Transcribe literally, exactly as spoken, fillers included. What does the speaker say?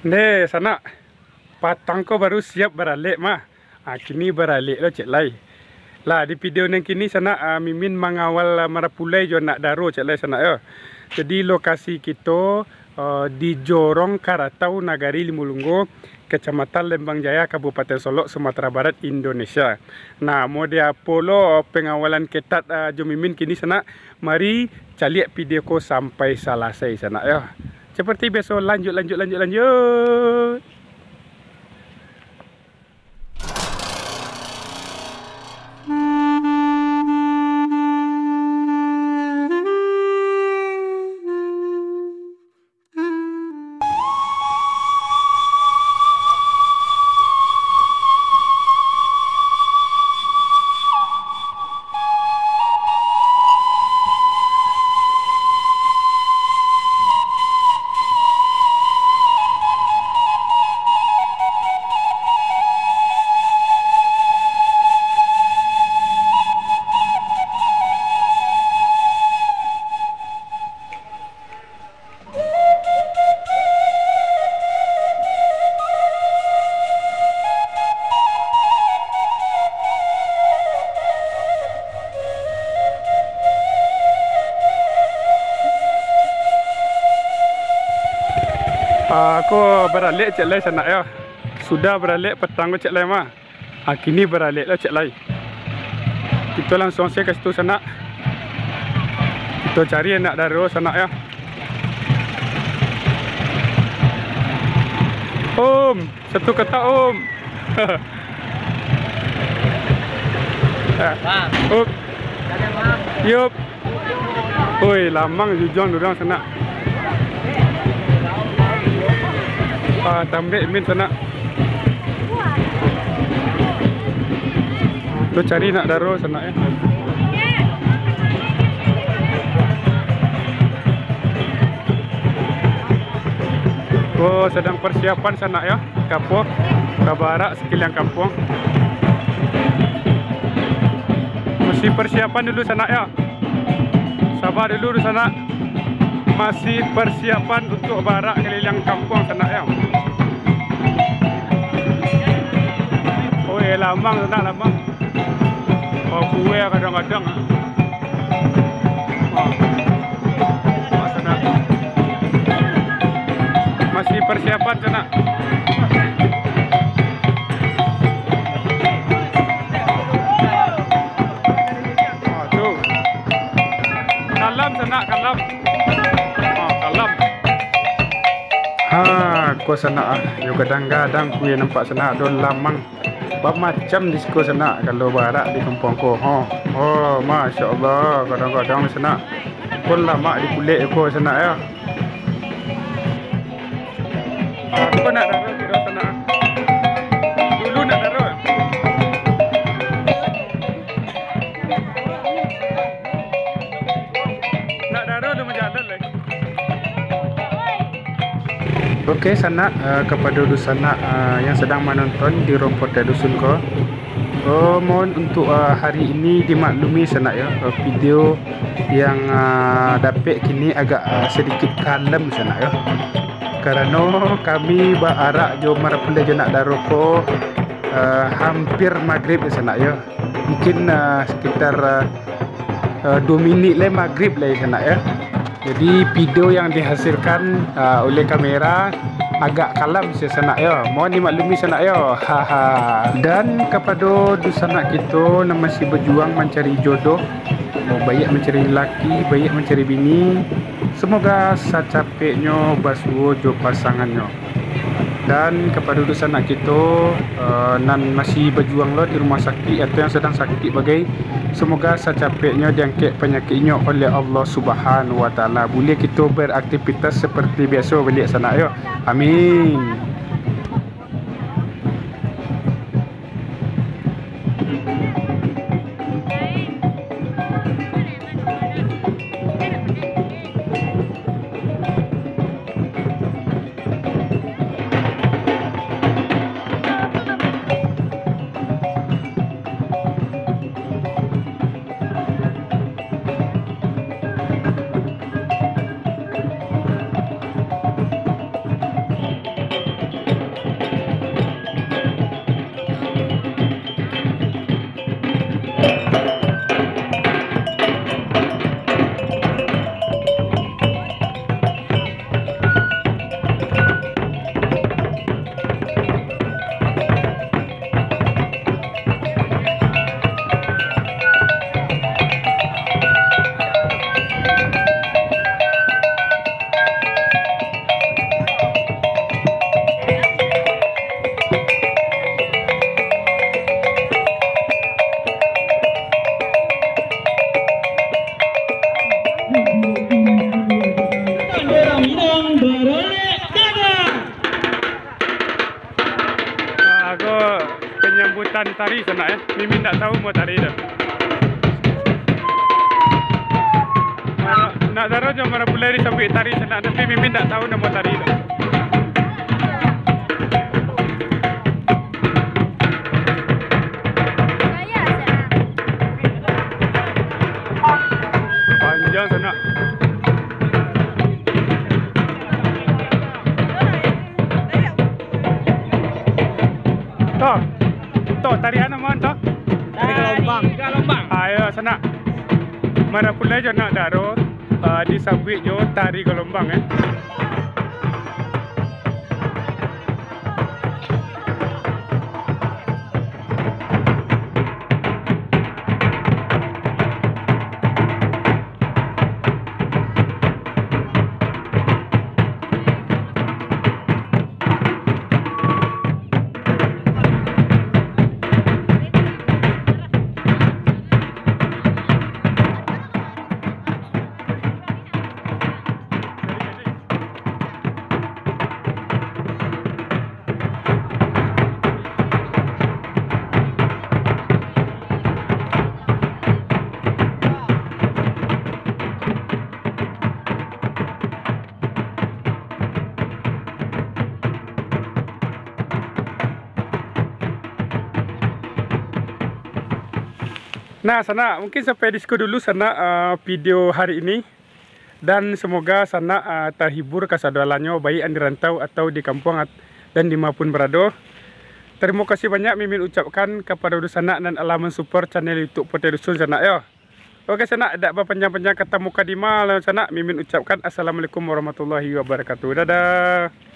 Ndeh, sanak. Patang ko baru siap baralek mah. Ah, kini baralek lo cek lai. Lah, di video nan kini sanak, ah, Mimin mangawal, ah, marapulai jo anak daro cek lai sanak yo. Jadi lokasi kito, ah, di Jorong Karatau, Nagari Limbulunggo, Kecamatan Lembang Jaya, Kabupaten Solok, Sumatera Barat, Indonesia. Nah, mau diapo lo pengawalan ketat, ah, jo Mimin kini sanak? Mari caliak video ko sampai salasai sanak yo. Seperti biaso, lanjut, lanjut, lanjut, lanjut. Ah, ko baralek cek lai sanak yo. Sudah baralek patang ko cek lai mah. Ah, kini baralek lah cek lai. Kito langsuang se ka situ sanak. Kito cari anak daro sanak yo. Om, satu kotak, Om. Eh, Bang. Om. Yup. Oi, lamang jujuang durang sanak. Ah, tambek min sanak. Tu cari nak daro sanak yo. Oh, sedang persiapan sanak yo. Ka apo? Ka baarak sakaliling kampuang. Masih persiapan dulu sanak yo. Saba dulu dunsanak. Masih persiapan untuak baarak kaliliang kampuang sanak yo. Oi, lamang sanak, lamang. Oh, kue kadang-kadang, ah. Oh. Oh, sanak. Masih persiapan sanak. Oh, tu. Kalam sanak, kalam. Oh, kalam. Ha, ko sanak ah. Yo gadang-gadang kue nampak sanak, ado lamang. Bamacam di siko sanak, kalau baarak di kampuang ko. Ho, ho, masya Allah, gadang-gadang di sanak. Pun lamak di kulek ko sanak yo. Ah, ko nak daro kiro sanak. Dulu nak daro. Nak daro dah bajalan lai. Oke, sanak, eh, kapado dunsanak, eh, yang sadang manonton di Ruang Potek Dusun ko, eh, mohon untuk, eh, hari ini dimaklumi sanak yo, eh, video yang, eh, dapek kini agak, eh, sadikit kalem sanak yo. Karano kami baarak jo marapulai jo nak daro ko, eh, hampir magrib sanak yo. Mungkin, ah, sekitar, ah, ah, dua minit lai magrib lai sanak yo. Jadi video yang dihasilkan, ah, oleh kamera agak kalam se sanak yo. Mohon dimaklumi sanak yo. Haha. Dan kapado dunsanak kito nan masih bajuang mancari jodoh, baiak mancari laki, baiak mancari bini, semoga sacapeknyo basuo jo pasangannyo. Dan kapado dunsanak kito, eh, nan masih bajuang lo di rumah sakik atau yang sadang sakik bagai, semoga sacapeknyo diangkek panyakiknyo oleh Allah Subhanahu Wa Taala. Buliah kito beraktivitas seperti biaso baliak sanak yo. Amin. Tari sanak, eh. Mimin ndak tahu mau tari tu. Nak taruih jo marapulai disabuik tari sanak, tapi Mimin ndak tahu namo tari tu. Panjang sanak. Toh, toh, tari a namo toh? Tari galombang. Galombang. Ayo, sanak. Marapulai jo nak daro, ah, disabuik jo tari galombang, eh. Nah, sanak, mungkin sampai di siko dulu sanak, eh, video hari ini. Dan semoga sanak, ah, terhibur kasadonyo, baik yang di rantau atau di kampuang at-, dan di ma pun berado. Terima kasih banyak Mimin ucapkan kepada dunsanak nan alah mensupport channel YouTube Potai Dusun sanak yo. Oke sanak, dak bapanjang-panjang kata mukadimah lah sanak, Mimin ucapkan assalamualaikum warahmatullahi wabarakatuh. Dadah.